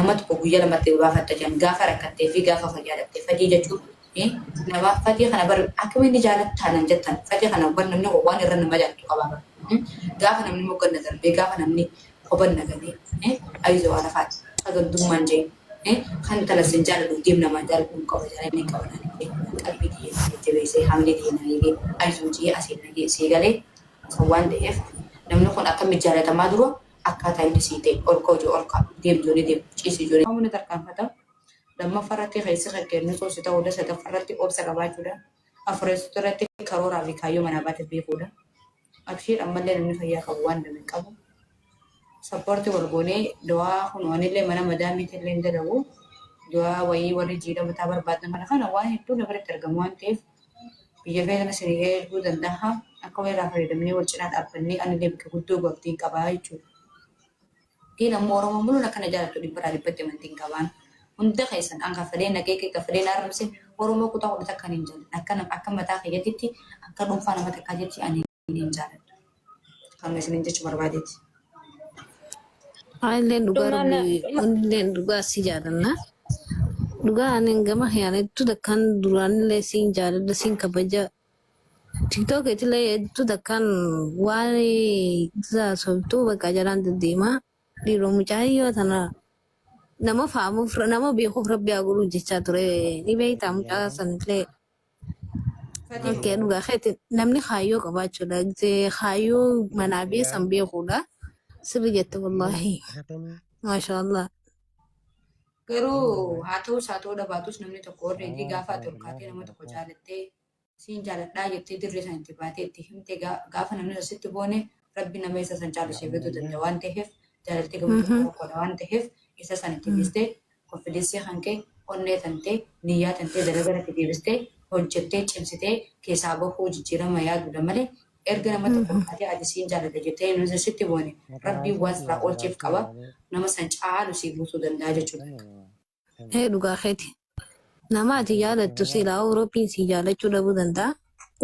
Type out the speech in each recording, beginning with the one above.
Nama tokko guyya lamatti baafatta jedhan gaafa rakkattee fi gaafa fayyaa dhabde. Fatii jechuun nama fatii kana bar akkamiin ni jaalattaa nan jettan fatii kana bar namni kun waan irra nama jaalatu qabaa bar. Gaafa namni moggan na darbee gaafa namni koban na ganee ayizoo arafaati sagandummaan jeen kan tala sin jaaladhu deem namaan jaaladhu hin qaba jaalalli hin qaba naan jee qalbii tiyya na jajjabeessee hamilee tiyya na eegee ayizoo jee asiin na geessee galee san waan ta'eef namni kun akkamitti jaalatamaa dura akkaataa inni sii ta'e ol ka'u jiru ol ka'a deem jiru ni deema ciisi jiru ni tarkaanfata. Lammaffaa irratti keessi kan kennu si ta'uudha. Sadaffaa irratti obsa qabaachuudha. Afreessota irratti karooraa fi kaayyoo manaa baate beekuudha. Abshiir ammallee namni fayyaa qabu waan nama hin qabu. Sappoortii wal goonee du'aa kun anillee mana madaamiitti illee hin dalagu. Du'aa wayii warri jiidha mataa barbaadan kana kana waan hedduu na biratti argamu waan ta'eef biyya feetan isin erguu danda'a. Akka walirraa fayyadamnee wal cinaa dhaabbannee anillee bakka guddoo abdiin qabaa jechuudha. Gin ammoo Oromoon muluun akkana jaalattu dhibbarraa dhibbatti amantiin qabaan. Hunda keessan an kan fedhee na qeeqe kan fedhee na arrabse Oromoo kutaa kudha takkaan hin jaalladha. Akka akka mataa kiyyatitti akka dhuunfaa nama takkaatitti ani hin jaaladha. Kanuma isiniin jechuu barbaadeeti. Anilleen dhugaa Dhumaan rabbi dhuma anilleen dhugaa si jaalanna. Dhugaa anin gama kiyaan hedduu takkaan duraanillee siin jaaladha siin kabaja. TikTok illee hedduu takkaan waan sobtuu bakka jalaan deddeemaa. Dhiiroo mucaayyoo tana nama faamuuf nama beekuuf rabbi haa godhu jechaa ture. Ni beektaa mucaa sanillee. Fatii. Okay, dhugaa keeti namni kaayyoo qabaachuudha. Gisee kaayyoo manaa beesan beekuudha. Sirri jette wallaahi. Maasha Allah. Garuu haa ta'us haa ta'uu dhabaatus namni tokko already gaafa ati ol kaatee nama tokko jaalattee siin jaaladhaa jettee dirree san itti baatee itti himte gaafa namni sun sitti boone rabbi nama isa san caalu siif fiduu danda'a waan ta'eef jaalalti gama tokko rakkoodha waan ta'eef isa san itti dhiistee konfideensii kan kee onnee tantee niyyaa tantee dalagaa irratti deebistee hojjettee cimsitee keessaa bahuu jijjiirama yaaduudha malee erga nama tokko kaatee ati siin jaaladha jettee namni sun sitti boone rabbiin waan sirraa oolcheef qaba nama san caalu siif buusuu danda'a jechuudha. Ee dhugaa keeti. Nama ati jaalattu silaa Awurooppiin si jaalachuu dhabuu danda'a.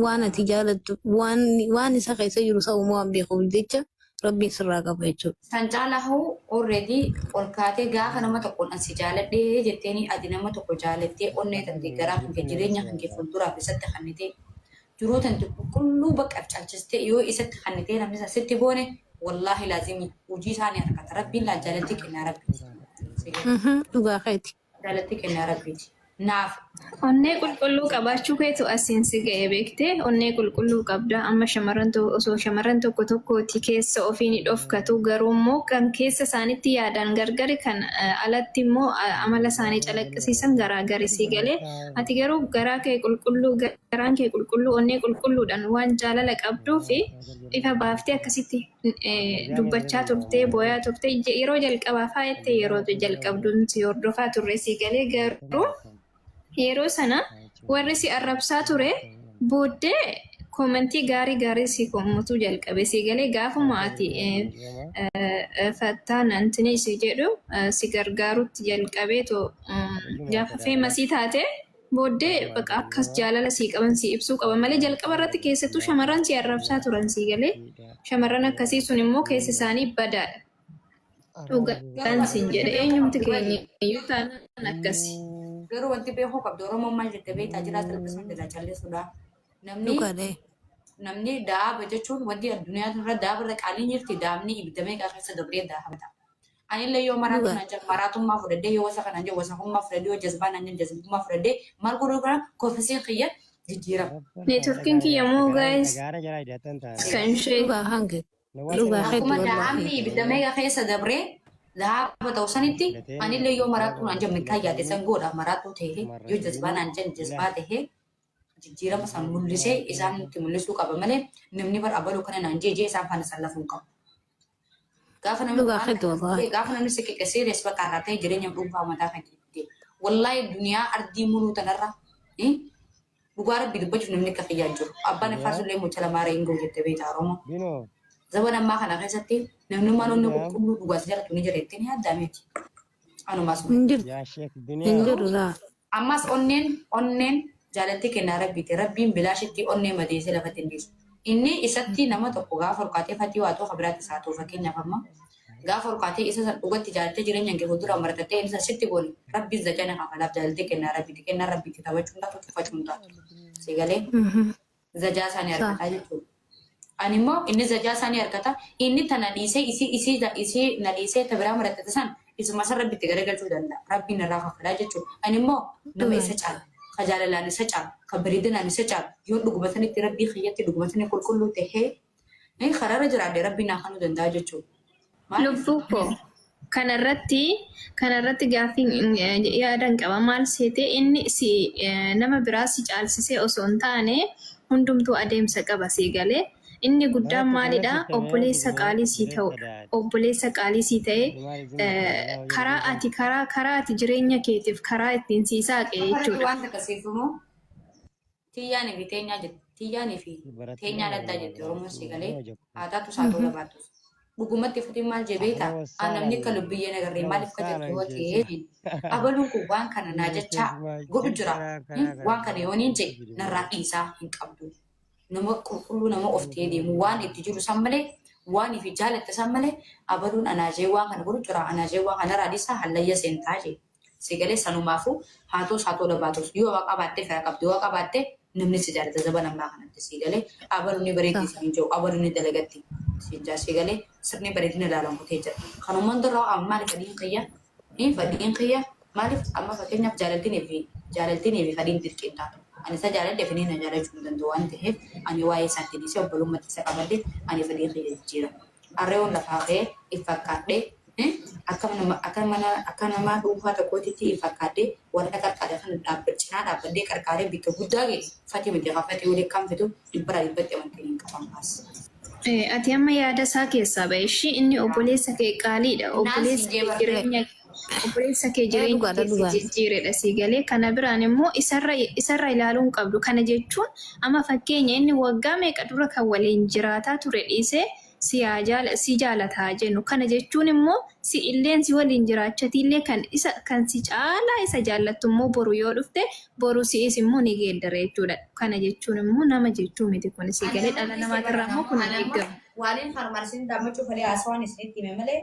Waan ati jaalattu waan waan isa keessa jiru isa uumaa waan beekuuf jecha rabbiin sirraa qaba jechuudha. San caalaa hoo already ol kaatee gaafa nama tokkoon an si jaaladhee jetteeni ati nama tokko jaalattee onnee tante garaa kan kee jireenya kan kee fuulduraaf isatti kannitee jiruu tante qulqulluu baqqaf caalchistee yoo isatti kannitee namni san sitti boone wallaahi laazimi hojii isaa ni argata rabbiin laal jaalatti kennaa rabbiiti. Si galee Dhugaa keeti. jaalatti kennaa rabbiiti. Naaf Onnee qulqulluu qabaachuu keetu asiin si ga'e beektee onnee qulqulluu qabda amma shamarran osoo shamarran tokko tokkooti keessa ofii ni dhofkatu garuu immoo kan keessa isaanitti yaadaan gargari kan alatti immoo amala isaanii calaqqisiisan garaagari si galee ati garuu garaa kee qulqulluu garaan kee qulqulluu onnee qulqulluudhaan waan jaalala qabduu fi ifa baaftee akkasitti dubbachaa turtee booyaa turtee yeroo jalqabaa faayettee yeroo jalqabduun si hordofaa turre si galee garuu yeroo sana warri si arrabsaa ture booddee koomentii gaarii gaarii si kommutuu jalqabe si galee gaafuma ati fattaan antinii si jedhu si gargaarutti jalqabee too gaafa feemasii taate booddee baqa akkas jaalala sii qaban sii ibsuu qaban malee jalqaba irratti keessattuu shamarran si arrabsaa turan sii galee shamarran akkasii sun immoo keessi isaanii badaadha. Dhugaan siin jedhe eenyumti keenya iyyuu taanaan akkasi. Garuu wanti beekuu qabdu Oromoon maal jette beektaa jiraa salphisuun jira callisuudha. Namni Dhugaadha. namni daaba jechuun wanti addunyaa irra daaba irra qaaliin jirti daabni ibidda meeqa keessa dabree daabata. Anillee yoo maraatu Dhugaa. naan jedhu maraatummaa fudhadhee yoo wasaka naan jedhu wasakummaa fudhadhee yoo jazbaa naan jedhu jazbummaa fudhadhee maal godhuu kana kofisiin kiyya jijjiirama. Neetworkiin kiyya moo guys kan ishee Dhugaa hange. Dhugaa keeti Akkuma wallaahi. daa'amni ibidda meeqa keessa dabree dahaaba ta'u sanitti anillee yoo maraattuu naan jedhu mikkaa yaade san godha maraattuu ta'ee yoo jazbaa naan jedhu jazbaa ta'ee jijjiirama san mul'isee isaan nutti mul'isuu qaba malee namni bar abaluu kana naan jee jee isaan faana sallafuu hin qabu. Gaafa namni Dhugaa waan keeti wallaahi. gaafa namni si qiqe serious bakka irraa ta'e jireenya dhuunfaa mataa kan keetti. Wallaahi duniyaa ardii muluu tanarra dhugaa rabbi dubbachuuf namni akka kiyyaa hin jiru. Abbaan faarsullee mucha lamaa hin gahu jette beektaa Oromoo. Zaman ammaa kana keessatti namnummaan onnee qulqulluu dhugaa si jaalatu ni jira jettee ni yaaddaa miti. Anumaas Hin jiru. Hin jiru laa. Ammas onneen onneen jaalalti kennaa rabbiiti. Rabbiin bilaashitti onnee madeessee lafatti hin dhiisu. Inni isatti nama tokko gaafa olkaatee fatii waa ta'u kan biraatti isaa ta'u fakkeenyaaf amma Gaafa ol kaatee isa san dhugatti jaalattee jireenya kee fuuldura maratattee inni san sitti boone rabbiin zajana kafalaaf jaalaltee kennaa rabbiiti. Kennaa rabbiiti taphachuu hin taatu tuffachuu hin taatu. Si galee zajaa isaanii argataa jechuudha. Ani immoo inni zajaa isaanii argata inni tana dhiisee isii isii isii na dhiisee ta biraa maratate san isuma san rabbitti garagalchuu danda'a. Rabbiin irraa kafalaa jechuudha. Ani immoo nama isa caala. Ka jaalalaan isa caalu, ka bareedinaan isa caalu, yoo dhuguma sanitti rabbii kiyyatti dhuguma sanii qulqulluu tahee karaarra jiraadhe rabbiin naa kennuu danda'a jechuudha. Maaliif? Lubbuu koo kanarratti kanarratti gaaffiin yaadan qaba. Maal seete inni si nama biraa si caalsisee osoo hin taane hundumtuu adeemsa qaba si galee. Inni guddaan maalidha? Obboleessa qaalii sii ta'udha. Obboleessa qaalii sii ta'ee karaa ati karaa karaa ati jireenya keetiif karaa ittiin sii saaqe Fardi jechuudha. waan takka siif himu tiyyaanii fi teenyaa jetti. Tiyyaanii fi teenyaan addaa jetti Oromoon si galee haa taatu haa ta'uu labaattus. Dhugumatti fatiin maal jee beektaa? An namni akka lubbiyyeen agarree maaliif ka jettu yoo ta'e abaluun kun waan kana naa jechaa godhu jira. Waan kana yoo niin jee narraa dhiisaa hin qabdu. Nama qulqulluu nama of ta'ee deemu waan itti jiru san malee waan ifi jaalatte san malee abaluun anaa jee waan kana godhu jira anaa jee waan kanarraa dhiisaa hallayya seentaa jee. Si galee sanumaafuu haa ta'us haa ta'uu labaatus yoo waa qabaattee fira qabdi yoo qabaatte namni si jaalata zabana ammaa kanatti si galee abaluun ni bareeddi si hin jiru abaluun ni dalagatti si jaa si galee sirni bareedina ilaalan kutee jira. Kanumaan dura amma maaliif fadhiin kiyya fadhiin kiyya maaliif amma fakkeenyaaf jaalaltinii fi jaalaltinii fi fadhiin dirqiin taatu. Ani isa jaaladhe fedhiin na jaalachuu hin danda'u waan ta'eef ani waa'ee isaatti dhiisee obbolummaatti isa qabadhe ani fedhii kiyya jijjiira. Harreewwan lafaa ka'ee if fakkaadhee akka nama akka mana akka nama dhuunfaa tokkootitti if fakkaadhee warra qarqaare kana dhaabba cinaa dhaabbadhee qarqaaree bikka guddaa ga'e fatii miti kafatii olii kan fidu dhibbaraa dhibbatti amantiin hin qaban baas. Ati amma yaada isaa keessaa ba'e ishii inni obboleessa kee qaaliidha. Naan siin Obboleessa jee kee bara. jireenya obboleessa kee jireenya Dhugaadha kee si dhugaadha. jijjiiredha si galee. Kana biraan immoo isarra isarra ilaaluu hin qabdu. Kana jechuun amma fakkeenya inni waggaa meeqa dura kan waliin jiraataa ture dhiisee si haa jaala si jaalataa jennu. Kana jechuun immoo si illeen si waliin jiraachatillee kan isa kan si caalaa isa jaallattu immoo boru yoo dhufte boru si'is immoo ni geeddara jechuudha. Kana jechuun immoo nama jechuu miti kun si Ani galee amma dhala dhiisee namaatirraa bara immoo kun hin ani amma eeggamu. waaliin farmarsiin daammachuu fedhee haasawaan isinitti hime malee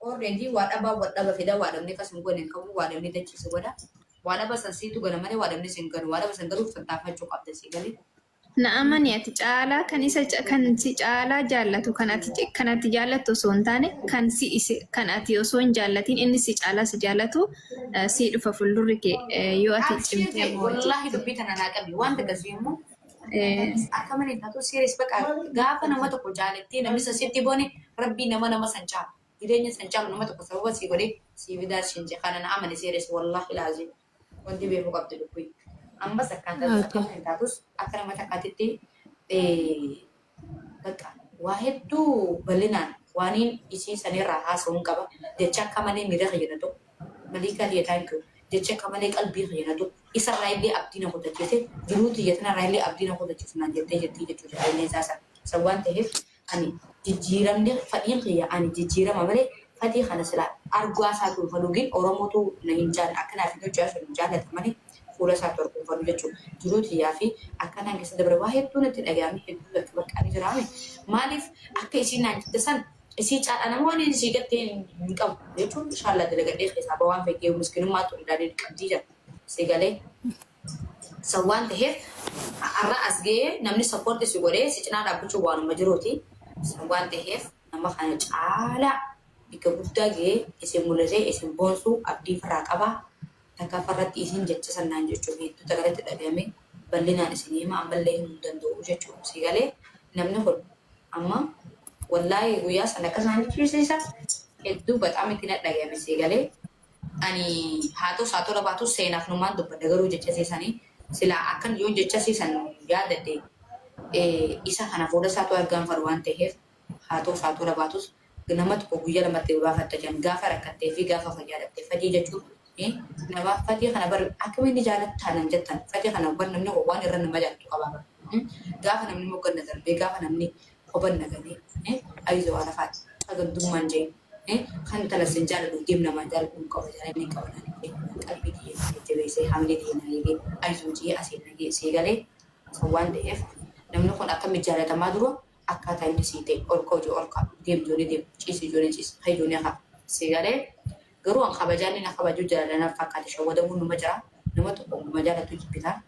already waa dhabaa waa dhaba fida waa dhabni akkas hin goone hin qabu waa dhabni dachiisa godha. Waa dhaba san siitu gala malee waa dhabni sin galu waa dhaba san galuuf tattaafachuu qabda si galee. Na amani ati caalaa kan isa kan si caalaa jaallatu kan ati kan ati jaallattu osoo hin taane kan si isi kan ati osoo hin jaallatiin inni si caalaa si jaallatu si dhufa fuuldurri kee yoo ati Abshir cimtee jee amma hojjette. wallaahi dubbii tana naa qabi waan takka immoo akka malee taatu serious baqa gaafa nama tokko jaalattee namni san sitti boone rabbii nama nama san caalu jireenya san caalu nama tokko sababa sii godhee sii fidaa siin jee kana na amane serious wallaahi laazim wanti beekuu qabdu dubbii. Ammas akkaan taatu akka malee taatus akka nama takkaatitti bakka waa hedduu bal'inaan waaniin isii sanirraa haasa'uun qaba jecha akka malee miira kiyya na maliikaa tiyya thank you jecha akka malee qalbii kiyya na isarraa illee abdii na kutachiise jiruu tiyya tanarraa illee abdii na kutachiise naan jettee jirtii jechuudha jaalallee isaa san san waan ta'eef ani jijjiiramni fadhiin kiyya ani jijjiirama malee fadhii kana sila argaa isaa tuunfadhu gin Oromootu na hin jaal akka naaf hin hojjaa sun hin jaallata malee fuula isaa torkuunfadhu jechuudha. Jiruu tiyyaa fi akkanaan keessa dabre waa hedduu natti dhaga'ame hedduu natti bakka ani jiraame maaliif akka isiin naan jette san isii caalaa nama waan isii gattee hin qabu jechuun inshallah dalagadhee keessaa ba'aa waan fekkee miskinummaa ture ilaalee qabdii jira. Si galee san waan ta'eef har'a as ga'ee namni sappoorti si godhee si cinaa dhaabbachuu waanuma jiruuti. San waan ta'eef nama kana caalaa bikka guddaa ga'ee isin mul'isee isin boonsuu abdii firraa qabaa. Takka farratti isin jecha sannaan jechuun hedduu tagalatti dhagahame bal'inaan isin hima ammallee himuu danda'u jechuudha. Si galee namni kun amma wallaahi guyyaa sana akka isaan jechuisiisa hedduu baxaam itti dhagahame si galee ani haa ta'us haa ta'u dhabaatu seenaaf numaan dubbadha garuu jecha seesanii silaa akkan yoon jecha seesan yaadadhe isa kana fuula isaatu argaan fadhu waan ta'eef haa ta'us haa ta'u dhabaatus nama tokko guyyaa lamatti baafatta jedhan gaafa rakkattee fi gaafa fayyaa dhabde fadii jechuun nama fadii kana bar akkamiin jaalattaa nan jettan fadii kana bar namni waan irra nama jaalatu qabaa bar gaafa namni mogganna darbee gaafa namni qobanna galee ayizoo arafaati sagandummaan jee kan tala sin jaaladhu deem namaan jaaladhu hin qaba jaalalli hin qaba naan qalbii tiyya jajjabeessee hamilee tiyya na eegee ayizoo jee asiin na geessee galee san waan ta'eef namni kun akkamitti jaalatamaa dura. Akkaataa inni sii ta'e ol ka'u ol ka'a, deem ijoollee deem, ciisi ijoollee ciisi, ka'e ijoollee ka'a. Si galee garuu an kabajaan inni na kabaju jaalala na fakkaate shawwadamuun numa jira. Nama tokko nama jaalatu jibbita.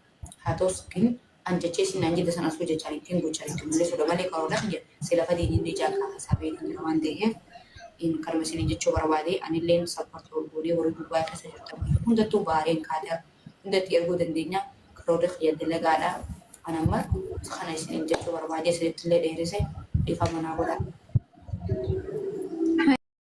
Haa ta'us gin an jechee isin naan jette sana osoo jechaan ittiin gochaan itti mul'isuudha malee karoora kiyya sila fadiin inni ijaa keessaa beekan jira waan ta'eef in kanuma isiniin jechuu barbaade. Anilleen support ol goonee warri Dubaay keessa jirtan hundattuu Baareen Kaatar hundatti erguu dandeenya. Karoorri kiyya dalagaadha. An amma kana isiniin jechuu barbaade, isinitti illee dheerese, dhiifama naa godhaa.